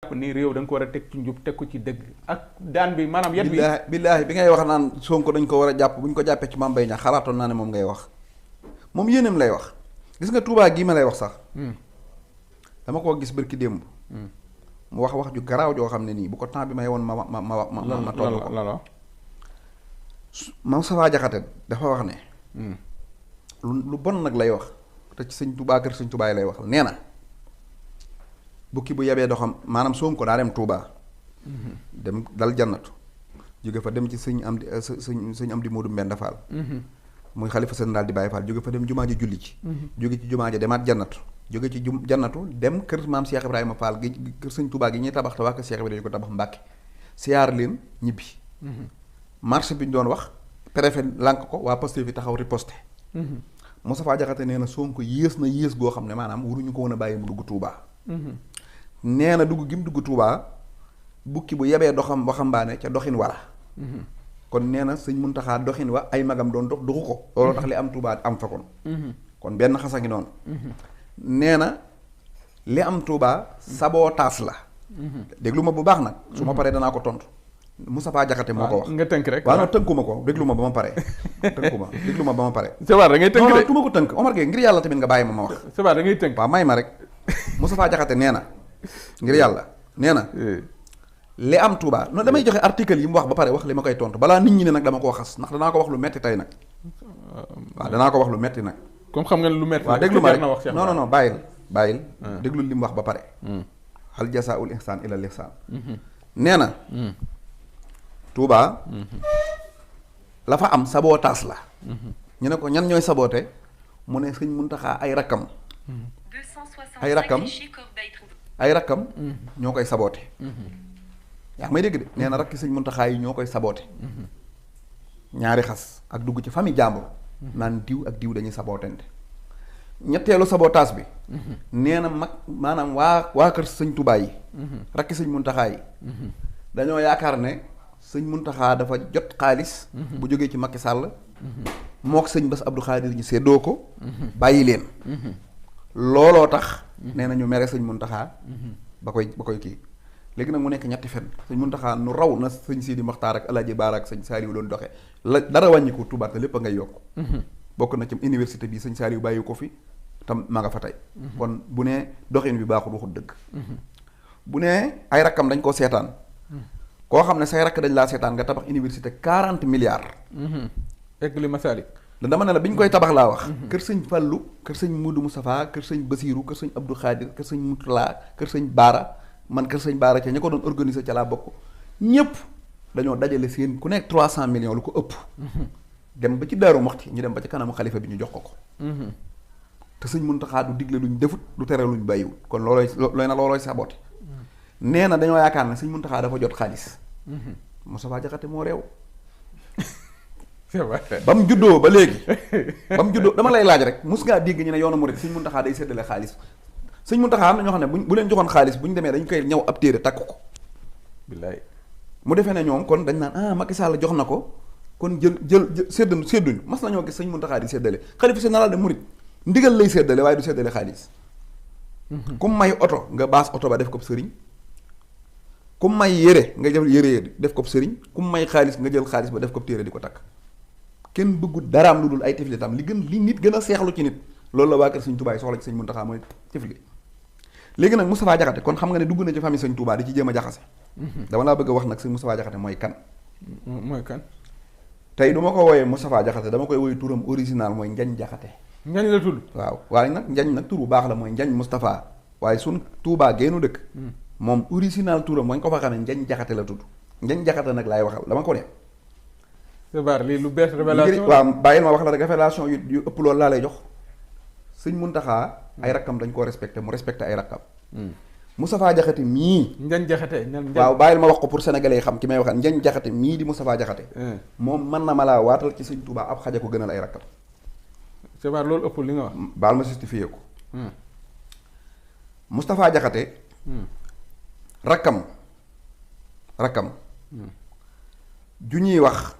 ni réew da nga ko war a teg ci njub teg ko ci dëgg ak daan bi maanaam yet bi billaahi bi ngay wax naan Sonko dañ ko war a jàpp bu ñu ko jàppee ci Mame Mbaye Niang xalaatoon naa ne moom ngay wax moom yéeneem lay wax gis nga Touba gii ma lay wax sax dama koo gis bërki démb mu wax ju garaaw joo xam ne nii bu ko temps bi may woon ma toll ko Moustapha Diakhaté dafa wax ne lu bon nag lay wax te ci sëñ Touba kër sëñ Touba yi lay wax nee na bukki bu yebee doxam maanaam Sonko daa dem Touba dem dal jannatu jóge fa dem ci sëñ am di Modou Mbenda Fall muy xalifa général di Baye Fall jóge fa dem jumaa ji julli ci jóge ci jumaa ji demaat jannatu jóge ci jannatu dem kër maam Cheikh Ibrahima Fall gi kër sëñ Touba gi ñuy tabax te waa kër Cheikh Ibrahima ko tabax Mbàkke siyaar leen ñibbi marché bi ñu doon wax préfet lànk ko waa Pastef fi taxaw riposté Moustapha Diakhaté nee na Sonko yées na yées goo xam ne maanaam waruñu ko woon a bàyyi mu dugg Touba nee na dugg gi mu dugg Touba bukki bu yebee doxam waxambaane ca doxin wala kon nee na sëñ Muntaxa doxin wa ay magam doon dox doxu ko looloo tax li am Touba am fa kon benn xasa ngi noonu nee na li am Touba sabotaas la déglu ma bu baax nag su ma paree danaa ko tontu Moustapha Diakhaté moo ko wax nga tënk rek waaw non tënkuma ko déglu ma ba ma pare déglu ma ba ma pare Sébar da ngay tënk non tuma ko tënk Omar Gueye ngir yàlla tamit nga bàyyi ma wax Sébar da ngay tënk waaw may ma rek Moustapha Diakhaté nee na ngir yàlla nee na li am Touba non damay joxe article yi mu wax ba pare wax li ma koy tontu balaa nit ñi ne nag dama koo xas ndax danaa ko wax lu metti tey nag waaw danaa ko wax lu metti nag comme xam nga ne lu metti waaw déglu ma rek non bàyyil déglu li mu wax ba pare hal jasaa'ul ihsaan illal ihsaan nee na Touba la fa am sabotaas la ñu ne ko ñan ñooy saboote mu ne sëñ Muntaxa ay rakkam ñoo koy saboote yaa ngi may dégg de nee na rakki sëñ Muntaxa yi ñoo koy saboote ñaari xas ak dugg ci famille jàmbur naan diw ak diw dañuy sabootente ñetteelu sabotaas bi nee na mag maanaam waa kër sëñ Touba yi rakki sëñ Muntaxa yi dañoo yaakaar ne sëñ Muntaxa dafa jot xaalis bu jógee ci Macky Sall mook sëñ Bass Abdou Khadir ñi séddoo ko bàyyi leen looloo tax nee na ñu mere sëñ Muntaxa ba koy kii léegi nag mu nekk ñetti fen sëñ Muntaxa nu raw na sëñ Sidi Maxtaar ak Alaaji Baara ak sëñ Saaliw doon doxe la dara wàññi ko Tuubaa te lépp a ngay yokk bokk na ci université bi sëñ Saaliw bàyyi ko fi tam ma nga fa tey kon bu ne doxin bi baaxul waxul dëgg bu ne ay rakkam dañ koo seetaan koo xam ne say rakk dañ laa seetaan nga tabax université 40 milliards. egg li Masalik. dama ne la bi ñu koy tabax laa wax. kër sëñ Fallu kër sëñ Modou Moustapha kër sëñ Basiiru kër sëñ Abdou Khadir kër sëñ Moutala kër sëñ Baara man kër sëñ Baara ca ña ko doon organiser ca laa bokk ñëpp dañoo dajale seen ku nekk 300 millions lu ko ëpp. dem ba ci Daaru Moxti ñu dem ba ci kanamu xalifa bi ñu jox ko. te sëñ Muntaxa du digle luñ defut du tere luñ bàyyiwut kon loolooy saboté. nee na dañoo yaakaar ne sëñ Muntaxa dafa jot xaalis. Moustapha Diakhaté moo réew. ba mu juddoo ba léegi dama lay laaj rek mus ngaa dégg ñu ne yoonu murid sëñ Muntaxa day séddale xaalis sëñ Muntaxa am na ñoo xam ne bu leen joxoon xaalis bu ñu demee dañ koy ñëw ab téere takk ko. billaay mu defee ne ñoom kon dañ naan Macky Sall jox na ko kon jël sédduñu mas nañoo gis sëñ Muntaxa di séddale xalifa général de murid ndigal lay séddale waaye du séddale xaalis. ku may oto nga baas oto ba def ko sëriñ. ku may yére nga jël yére def ko sëriñ ku may xaalis nga jël xaalis ba def ko téere di ko takk kenn bëggut daraam lu dul ay tifli tam li nit gën a seexlu ci nit loolu la waa kër sëñ Touba yi soxla ci sëñ Muntaxa mooy tifli léegi nag Moustapha Diakhaté kon xam nga ne dugg na ci famille sëñ Touba di ci jéem a jaxase dama laa bëgg a wax nag sëñ Moustapha Diakhaté mooy kan tey du ma ko wooyee Moustapha Diakhaté dama koy woy turam original mooy Njañ Diakhaté Njañ la tudd waaw waaye nag Njañ nag tur bu baax la mooy Njañ Moustapha waaye sun Touba génnu dëkk moom original turam mooy ko fa xamee Njañ Diakhaté la tudd Njañ Diakhaté nag laay waxal dama ko ne Sébar lii lu bees révélation waaw bàyyil ma wax la rek révélation yu ëpp loolu laa lay jox sëñ Muntaxa ay rakkam dañ koo respecté mu respecté ay rakkam Moustapha Diakhaté mii Njañ Diakhaté waaw bàyyil ma wax ko pour sénégalais yi xam ki may waxal Njañ Diakhaté mii di Moustapha Diakhaté moom mën na ma laa waatal ci sëñ Touba ab xaja ko gënal ay rakkam Sébar loolu ëpp li nga wax baal ma justifié ko Moustapha Diakhaté rakkam ju ñuy wax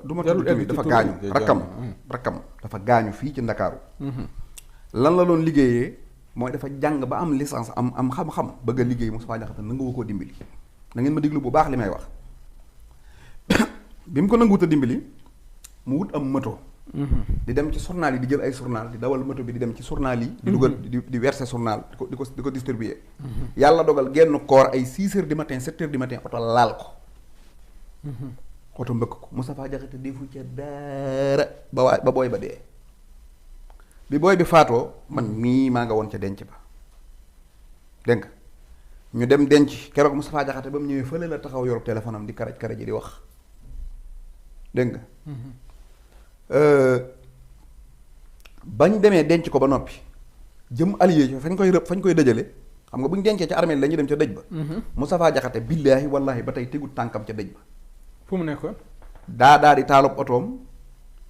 du ma tudd tur dafa gaañu rakkam dafa gaañu fii ci Ndakaaru lan la doon liggéeyee mooy dafa jàng ba am licence am xam-xam bëgg a liggéey Moustapha Diakhaté nanguwu koo dimbali. na ngeen ma diglu bu baax li may wax bi mu ko nanguwut a dimbali mu wut am moto. di dem ci journal yi di jël ay journal di dawal moto bi di dem ci journal yi. di dugal di verser journal di ko distribuer. yàlla dogal genn koor ay 6 heures du matin 7 heures du matin oto laal ko. oto mbëkk ko Moustapha Diakhaté defu ca dara ba booy ba dee. bi booy bi faatoo man mii maa nga woon ca denc ba dégg nga ñu dem denc keroog Moustapha Diakhaté ba mu ñëwee fële la taxaw yor téléphone am di karaj ji di wax dégg nga. bañ demee denc ko ba noppi jëm allié fañ koy dëjale xam nga bu ñu dencee ca armée la ñuy dem ca dëj ba. Moustapha Diakhaté billaahi wallaahi ba tey tegul tànkam ca dëj ba. fu mu nekkoon. daa di taalub otoom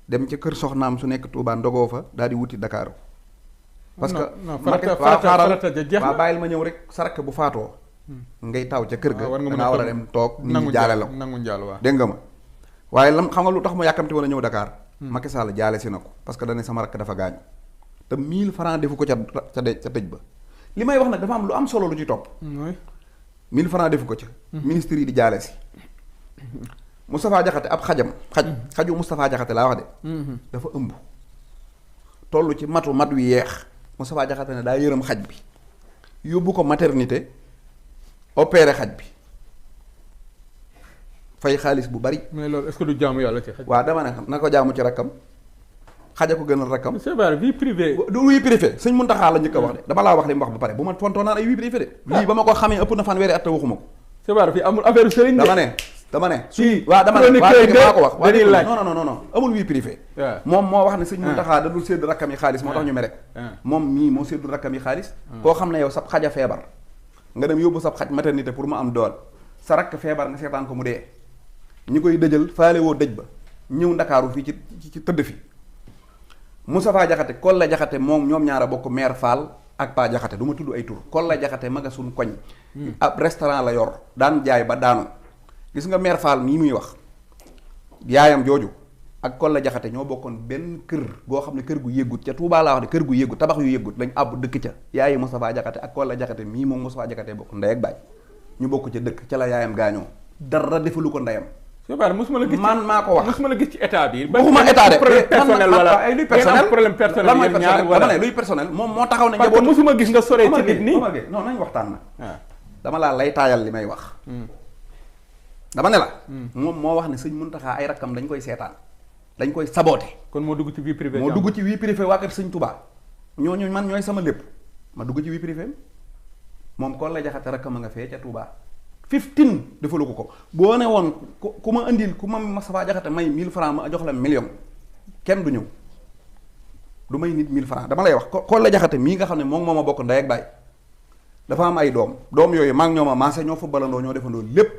dem ca kër soxnaam su nekk Touba ndogoo fa daa di wuti Dakar. parce que waa bàyyil ma ñëw rek sarak bu faatoo. ngay taw ca kër ga. dangaa war a dem toog nit ñi jaale la ko nangu njaal waaw dégg nga ma. waaye lam xam nga lu tax mu yàkkamti woon a ñëw Dakar. Macky Sall jaale si na ko parce que dane sama rakk dafa gaañu. te 1000 francs defu ko ca tëj ba. li may wax nag dafa am lu am solo lu ci topp. 1000 francs defu ko ca. ministre yi di jaale si. Moustapha Diakhaté ab xaju Moustapha Diakhaté laa wax de. dafa ëmb. toll ci mat wi yeex Moustapha Diakhaté ne daa yërëm xaj bi yóbbu ko maternité opéré xaj bi fay xaalis bu bari. mais loolu est-ce que du jaamu yàlla ci xaj. waaw dama ne na ko jaamu ci rakkam xaja ko gënal rakkam. c'est vrai vie privée. du vie privée sëñ Mountakha la njëkk a wax de dama laa wax li mu wax ba pare bu ma fontoo naan ay vie privée de. lii ba ma ko xamee ëpp na fanweeri at te waxuma ko. c'est vrai fii amul affaire sëriñ dama ne waa dama ne maa ko wax waa non amul vie privée. moom moo wax ne sëñ Mountakha da dul sédd rakkam yi xaalis moo tax ñu mere. moom mii moo séddul rakkam yi xaalis. koo xam ne yow sab xaja feebar nga dem yóbbu sab xaj maternité pour mu am dool sa rakk feebar nga seetaan ko mu dee ñi koy dëjal faale woo dëj ba ñëw ndakaaru fii ci tëdd fi Moustapha Diakhaté Kolla Diakhaté moom ñoom ñaara bokk maire Fall ak Pa Diakhaté du ma tudd ay tur Kolla Diakhaté ma nga suñ koñ ab restaurant la yor daan jaay ba daanu gis nga maire Fall mii muy wax yaayam jooju ak Kolla Diakhaté ñoo bokkoon benn kër goo xam ne kër gu yëggut ca Touba laa wax ne kër gu yëggut tabax yu yëggut lañ àbb dëkk ca yaayi Moustapha Diakhaté ak Kolla Diakhaté mii moom Moustapha Diakhaté bokk ndey ak baay ñu bokk ca dëkk ca la yaayam gaañoo dara defalu ko ndeyam. musuma la gis man maa ko wax musuma la gis ci état bi. waxuma état de problème personnel wala ay luy personnel problème personnel yéen ñaar wala dama ne luy personnel moom moo taxaw ne parce que musuma gis nga soree ci nit ni non nañ waxtaan na dama laa lay taayal li may wax dama ne la moom moo wax ne sëñ Mountakha ay rakkam dañ koy seetaan dañ koy saboote kon moo dugg ci vie privée moo dugg ci vie privée waa kër sëñ Touba ñooñu man ñooy sama lépp ma dugg ci vie privée moom Kolla Diakhaté rakkam a nga fee ca Touba 15 defalu ko boo ne woon ku ma indil ku ma Moustapha Diakhaté may 1000 francs ma jox la million kenn du ñëw du may nit 1000 francs dama lay wax Kolla Diakhaté mii nga xam ne moom moo ma bokk ndey ak baay dafa am ay doom yooyu maa ngi ñoo ma maase ñoo footballandoo ñoo defandoo lépp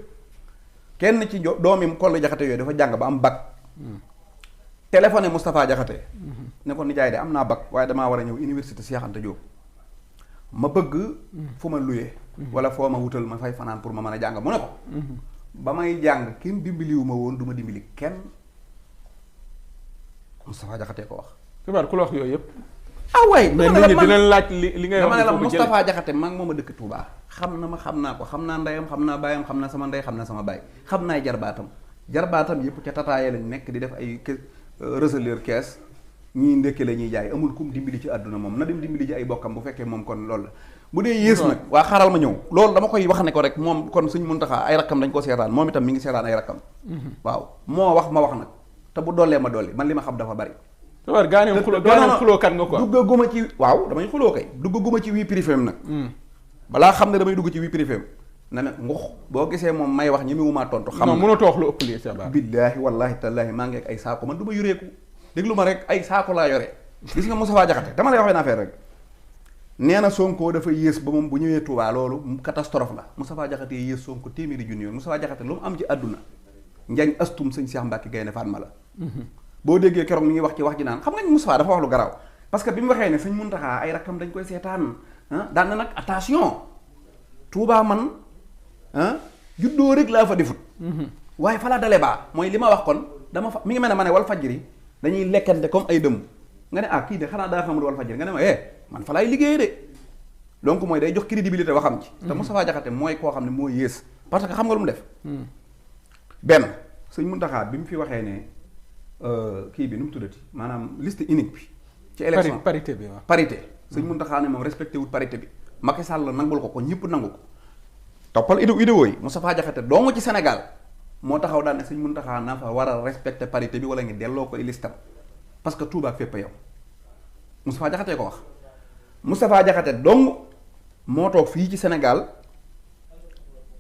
kenn ci doomi Kolla Diakhaté yooyu dafa jàng ba am bac téléphoné Moustapha Diakhaté ne ko nijaay de am naa bac waaye damaa war a ñëw université Cheikh Anta Diop ma bëgg fu ma luyee wala foo ma wutal ma fay fanaan pour ma mën a jàng mu ne ko ba may jàng kenn dimbaliwu ma woon du ma dimbali kenn Moustapha Diakhaté ko wax xibaar ku la wax yooyu yëpp waay mais nit ñi dinañ laaj li ngay wax dama ne la Moustapha Diakhaté maa ngi moom a dëkk Touba xam na ma xam naa ko xam naa ndeyam xam naa baayam xam naa sama ndey xam naa sama baay xam naay jarbaatam yëpp ca tataaye lañ nekk di def ay receleur kees ñii ndekki la ñuy jaay amul kum dimbali ci àdduna moom na dem dimbali ci ay bokkam bu fekkee moom kon loolu la bu dee yées nag waa xaaral ma ñëw loolu dama koy wax ne ko rek moom kon Sëñ Muntaxa ay rakkam dañ ko seetaan moom itam mi ngi seetaan ay rakkam waaw moo wax ma wax nag te bu dollee ma dolli man li ma xam dafa bari gaaneem xuloo kat nga ko duggaguma ci waaw damay xuloo kay duggaguma ci vie privée am nag balaa xam ne damay dugg ci vie privée am na ne ngux boo gisee moom may wax ñi mu maa tontu xam na mënoo toox lu ëpp lii sa billaahi wallaahi tallaahi maa ngi ak ay saako man du ma yureeku déglu ma rek ay saako laa yore gis nga Moustapha Diakhaté dama lay wax benn affaire rek nee na Sonko dafa yées ba moom bu ñëwee Touba loolu catastrophe la Moustapha Diakhaté yées Sonko téeméeri junni yoon Moustapha Diakhaté lu mu am ci àdduna njañ astum sëñ Cheikh Mbacke Gaynde Fatma la boo déggee keroog mi ngi wax ci wax ji naan xam nga Moustapha dafa wax lu garaaw parce que bi mu waxee ne sëñ Muntaxa ay rakkam dañ koy seetaan daan na nag attention Touba man juddoo rek laa fa defut waaye fa la dalee baa mooy li ma wax kon dama fa mi ngi mel ne ma ne wal fajri dañuy lekkante comme ay dëmm nga ne kii de xanaa daa xamul wal fajri nga ne ma man fa laay liggéeyee de donc mooy day jox crédibilité waxam ci. te Moustapha Diakhaté mooy koo xam ne moo yées parce que xam nga lu mu def. benn sëñ Mountakha bi mu fi waxee ne kii bi nu mu tuddati maanaam liste unique bi. ci élection parité bi waaw parité. sëñ Mountakha ne moom respecté wul parité bi. Macky Sall nangul ko ñëpp nangu ko. toppal idéo yi Moustapha Diakhaté dong ci Sénégal moo taxaw daal ne sëñ Mountakha naa fa war a respecté parité bi wala ngi delloo ko listam parce que Touba fépp a yow Moustapha Diakhaté ko wax. Moustapha Diakhaté dong moo toog fii ci Sénégal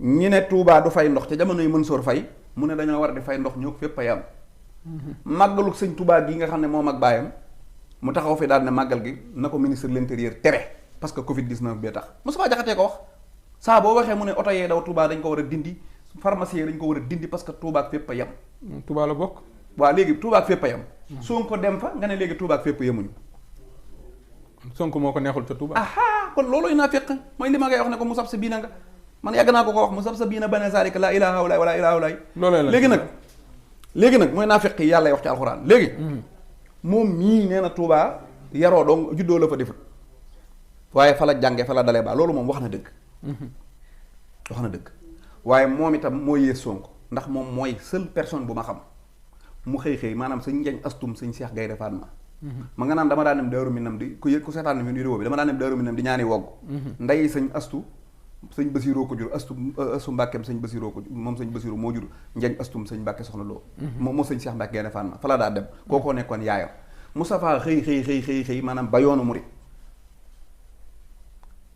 ñi ne Touba du fay ndox ca jamono yi Mansour Faye mu ne dañoo war di fay ndox ñoo fépp a yam màggalu sëñ Touba gi nga xam ne moom ak baayam mu taxaw fi daal ne màggal gi na ko ministre de l'intérieur tere parce que Covid 19 bee tax Moustapha Diakhaté ko wax saa boo waxee mu ne oto yee daw Touba dañ ko war a dindi pharmacie dañ ko war a dindi parce que Touba ak fépp a yam. Touba la bokk. waaw léegi Touba ak fépp a yam. Sonko dem fa nga ne léegi Touba ak fépp yemuñu. Sonko moo ko neexul ca Touba. aha kon loolooy naa fekk mooy li ma ngay wax ne ko musab sa biina nga man yàgg naa ko wax musab sa biina bane zalika la ilaha wala wala ilaha wala loolooy la léegi nag mooy naa fekk yàlla wax ci alxuraan léegi moom mii nee na Touba yaroo dong juddoo la fa defut waaye fa la jànge fa la dalee baa loolu moom wax na dëgg wax na dëgg waaye moom itam moo yées Sonko ndax moom mooy seule personne bu ma xam mu xëy maanaam sëñ Njañ Astum sëñ Cheikh Gaynde Fatma ma nga naan dama daan dem Daaru Minam di ku seetaan na vidéo bi dama daan dem Daaru Minam di ñaani wogg nday sëñ Astu sëñ Basiroo ko jur astu Mbàkkeem sëñ Basiroo ko moom sëñ Basiroo moo jur Njañ Astum sëñ Mbàkke soxna Loo moo sëñ Cheikh Mbàkke Gaynde Fatma fa la daa dem kookoo nekkoon yaayam Moustapha xëy maanaam ba yoonu murit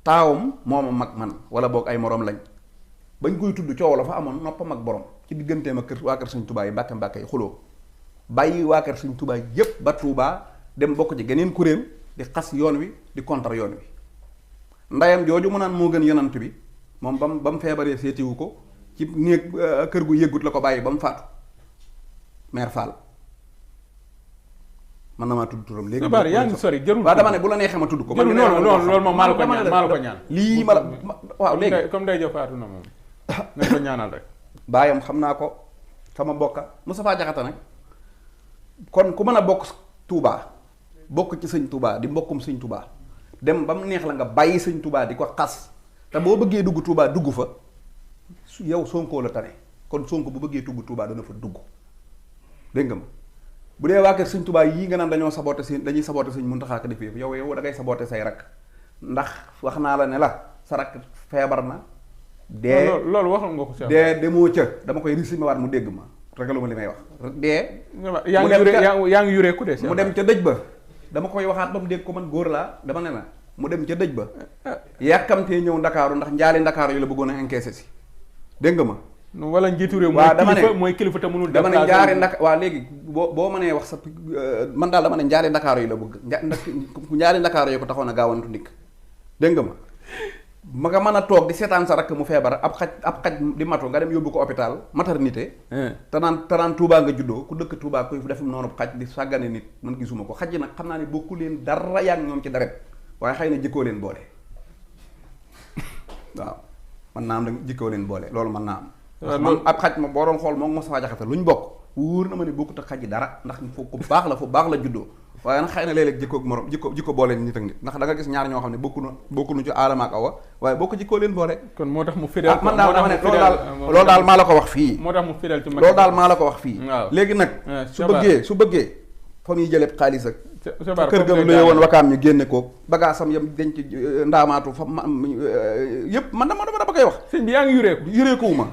taawam mooma mag man wala boog ay morom lañ bañ koy tudd coow la fa amoon noppam ak borom ci digganteem ak waa kër sëñ Touba yi Mbàkke yi xuloo bàyyi waa kër sëñ Touba yépp ba Touba dem bokk ci geneen kuréel di xas yoon wi di contre yoon wi ndayam jooju mu naan moo gën yonant bi moom ba mu feebaree seetiwu ko ci néeg kër gu yëggut la ko bàyyi ba mu faatu mère Fall man na maa tudd turam léegi yaa ngi sori jarul waaw dama ne bu la neexee ma tudd ko non loolu moom maa la ko ñaan lii ma la waaw léegi comme day jox faatu na moom nañ ko ñaanal rek baayam xam naa ko sama bokka Moustapha Diakhaté nag kon ku mën a bokk Touba bokk ci sëñ Touba di mbokkum sëñ Touba dem ba mu neex la nga bàyyi sëñ Touba di ko xas te boo bëggee dugg Touba dugg fa yow Sonko la tane kon Sonko bu bëggee dugg Touba dana fa dugg dégg nga ma bu dee waa kër sëñ Touba yii nga naan dañuy saboté sëñ Mountakha ko def yëpp yow da ngay saboté say rakk ndax wax naa la ne la sa rakk feebar na dee loolu waxoon nga ko si dee demoo ca dama koy risime waat mu dégg ma ragaluma li may wax dee yaa ngi yureeku de mu dem ca dëj ba dama koy waxaat ba mu dégg ko man góor laa dama ne la mu dem ca dëj ba yàkkamtee ñëw ndakaaru ndax njaali ndakaaru yi la bëggoon a encaissé si dégg nga ma wala njiitu réew mooy kilifa te mënul dama ne njaari waa léegi boo mënee wax sa man daal dama ne njaari ndakaaru yi la bëgg njaari ndakaaru yi ko taxoon a gaawantu ndikk dégg nga ma nga mën a toog di seetaan sa rakk mu feebar ab xaj di matu nga dem yóbbu ko hôpital maternité te naan Touba nga juddoo ku dëkk Touba koy def noonu xaj di sàggane nit man gisuma ko xaj yi nag xam naa ne bokku leen dara yaa ngi ñoom ci daret waaye xëy na jikkoo leen boole waaw man naa am da jikkoo leen boole loolu mën naa am man ab xaj ma boo doon xool moom Moustapha Diakhaté lu ñu bokk wóor na ma ne bokkut ak xaj yi dara ndax fu baax la juddoo waaye nag xëy na léeg-léeg jikkoog morom jikko boole nit ak nit ndax da nga gis ñaar ñoo xam ne bokkunu ci aadama ak awa waaye bokk jikkoo leen boole kon moo tax mu fidèle man daal dama ne loolu daal maa la ko wax fii moo tax mu fidèle ci loolu daal maa la ko wax fii léegi nag su bëggee fa muy jëlee xaalis ak kër ga lu woon wakaam ñu génne koog bagaasam yam denc ndaamaatu fa yëpp man dama koy wax sëñ bi yaa ngi yureekuwu ma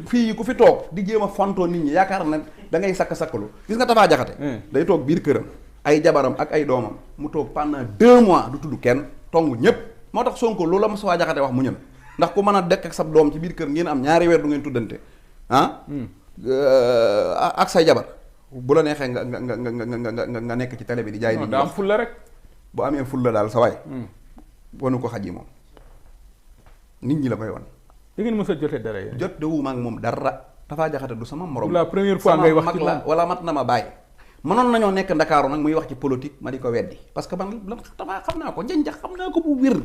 fii ku fi toog di jéem a fontoo nit ñi yaakaar na da ngay sakk-sakkalu gis nga Moustapha Diakhaté day toog biir këram ay jabaram ak ay doomam mu toog pendant 2 mois du tudd kenn tong ñépp moo tax Sonko loolu la Moustapha Diakhaté wax mu ñëm ndax ku mën a dekk ak sa doom ci biir kër ngeen am ñaari weer du ngeen tuddante ak say jabar bu la neexee nga nekk ci télé bi di jaay nit ñi daa am fulla rek bu amee fulla daal sa waay wanu ko xaj yi moom nit ñi la koy wan da ngeen mës a jotee dara yéen jot de wuuma ak moom dara Moustapha Diakhaté du sama morom la première fois ngay wax mag la wala mat na ma bàyyi mënoon nañoo nekk ndakaaru nag muy wax ci politique ma di ko weddi parce que man lan damaa xam naa ko njanjax xam naa ko bu wér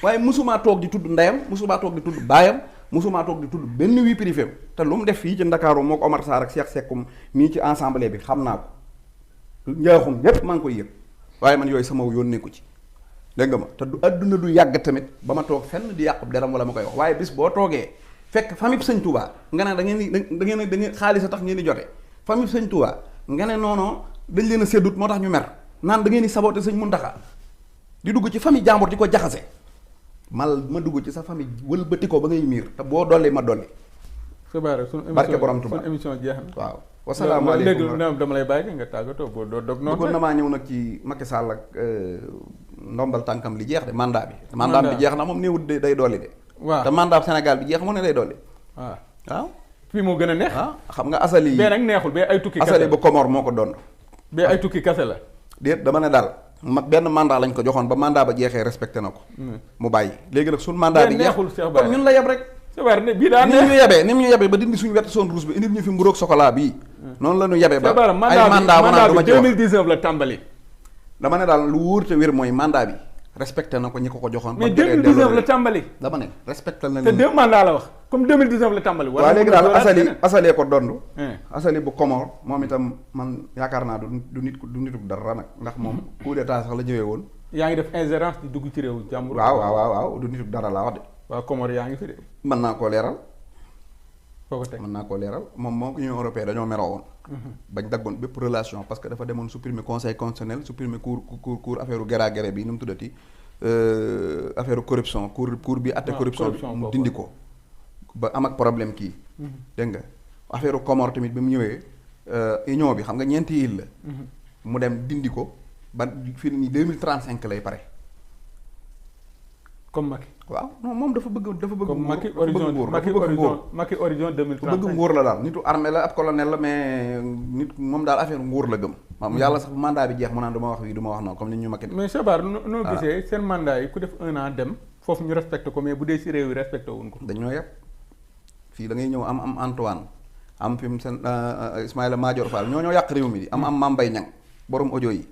waaye mosumaa toog di tudd ndeyam mosumaa toog di tudd baayam mosumaa toog di tudd benn vie privée te lu mu def fii ci ndakaaru moo ko Omar Sarr ak Cheikh Sekkum nii ci assemblée bi xam naa ko njaaxum yépp maa ngi koy yëg waaye man yooyu sama yoon nekku ci dégg nga ma te du adduna du yàgg tamit ba ma toog fenn di yàqu deram wala ma koy wax waaye bis boo toogee fekk famille sëñ Touba nga ne da ngeen xaalis a tax ngeen di jote famille sëñ Touba nga ne noonon dañ leen a séddut moo tax ñu mer naan da ngeen di saboté sëñ Muntaxa di dugg ci famille jàmbur di ko jaxase ma dugg ci sa famille wëlbati ko ba ngay miir te boo dolli ma dolli. barke borom Touba suñu émission jeex na. waaw wasalaamaaleykum léegi dama lay bàyyi nga tàggatoo boo doo dog noonu. bëggoon na maa ñëw nag ci Macky Sall ak ndombal tànkam li jeex de mandat bi. mandat bi jeex na moom néewut day dolli de. waaw te mandat Sénégal bi jeex mu ne day dolli. waaw fii moo gën a neex. xam nga asali. bee nag neexul bee ay tukki kase asali bu Comore moo ko doon. bee ay tukki kase la. déet dama ne daal benn mandat lañ ko joxoon ba mandat ba jeexee respecté na ko. mu bàyyi léegi nag suñu mandat bi jeex kon ñun la yeb rek. bii daa neex ni mu ñu yebee ba dindi suñu wett zone rouge bi indil ñu fi mburoog chocolat bii. noonu la ñu yebee ba ay mandat bi 2019 la tàmbali. dama ne daal lu wóor te wér mooy mandat bi respecté na ko ñi ko joxoon. mais 2019 la tàmbali. dama ne respecté na te 2 mandat la wax comme 2019 la tàmbali. waaw léegi daal asalee ko dondu asali bu Comore moom itam man yaakaar naa du nitu dara nag ndax moom coup d'état sax la ñëwee woon. yaa ngi def ingérence di dugg ci réew jàmbur. waaw du nitu dara laa wax de. waaw Comore yaa ngi fi de. mën naa koo leeral. foo ko teg mën naa koo leeral moom Union européenne dañoo meroo woon. bañ daggoon bépp relation parce que dafa demoon supprimer conseil constitutionnel supprimer cour affaire géré bi nu mu tuddati affaire corruption cour bi atte corruption mu dindi ko ba am ak problème kii. dégg nga affaire Comore tamit bi mu ñëwee union bi xam nga ñeenti île la. mu dem dindi ko ba fii nii 2035 lay pare. comme Macky. waaw non moom dafa bëgg comme Macky horizon 2035 bëgg nguur la daal nitu armée la ab colonel la mais nit moom daal affaire nguur la gëm. maam yàlla sax mandat bi jeex mu naan du ma wax wii du ma wax noonu comme ni ñu Macky. mais Cheikh noo gisee seen mandat yi ku def 1 an dem foofu ñu respecté ko mais bu dee si réew yi respecté wuñ ko. dañoo yàpp fii da ngay ñëw am Antoine am fi mu seen Ismaïla Madior Fall ñoo yàq réew mi di am Mame Mbaye Niang borom audio yi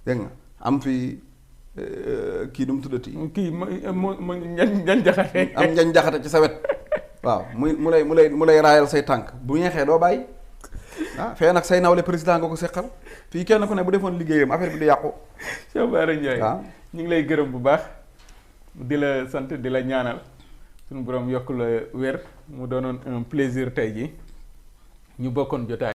dégg nga am fi. kii nu mu tuddati. kii mu Njañ Jaxate. am Njañ Jaxate ci sa wet waaw mu lay raayal say tànk bu ñeexee doo bàyyi fee nag say nawle président nga ko seqal fii kenn ku ne bu defoon liggéeyam affaire bi di yàqu. Cheikh Bara Ndiaye ñu ngi lay gërëm bu baax di la sant di la ñaanal suñu borom yokk la wér mu doonoon un plaisir tey ji ñu bokkoon jotaay.